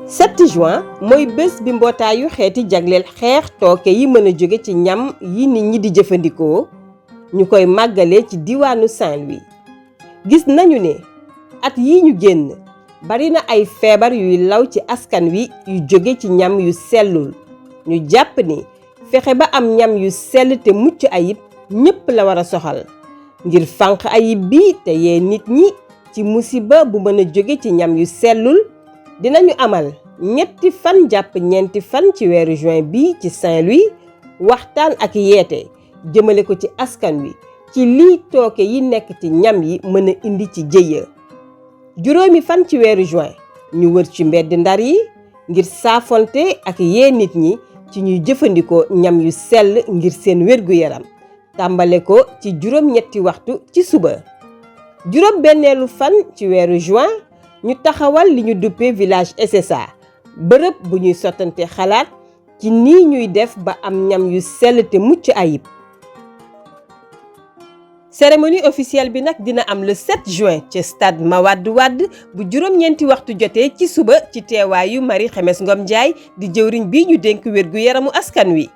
7 juin mooy bés bi mbootaayu xeeti jagleel xeex tooke yi mën a jóge ci ñam yi nit ñi di jëfandikoo ñu koy màggale ci diwaanu Saint-Louis. Gis nañu ne at yi ñu génn bari na ay feebar yuy law ci askan wi yu jóge ci ñam yu sellul. ñu jàpp ni fexe ba am ñam yu sell te mucc ayib ñépp la war a soxal ngir fànq ayib bi te yee nit ñi ci musiba bu mën a jóge ci ñam yu sellul. dinañu amal 3 fan jàpp 4 fan ci weeru juin bi ci Saint-Louis waxtaan ak yeete jëmale ko ci askan wi ci lii tooke yi nekk ci ñam yi mën a indi ci jëya. 5 fan ci weeru juin ñu wër ci mbedd Ndar yi ngir saafonte ak yee nit ñi ci ñuy jëfandikoo ñam yu sell ngir seen wér-gu-yaram tàmbale ko ci 7 waxtu ci suba. 7 fan ci weeru juin ñu taxawal li ñu duppee village SSA bërëb bu ñuy sottante xalaat ci nii ñuy def ba am ñam yu sell te mucc ayib. cérémonie officielle bi nag dina am le 7 juin ci stade Mawade Wade bu 9 waxtu jotee ci suba ci teewaayu Marie Khemesse Ngom Ndiaye di jëwriñ bi ñu dénk wér gu yaramu askan wi.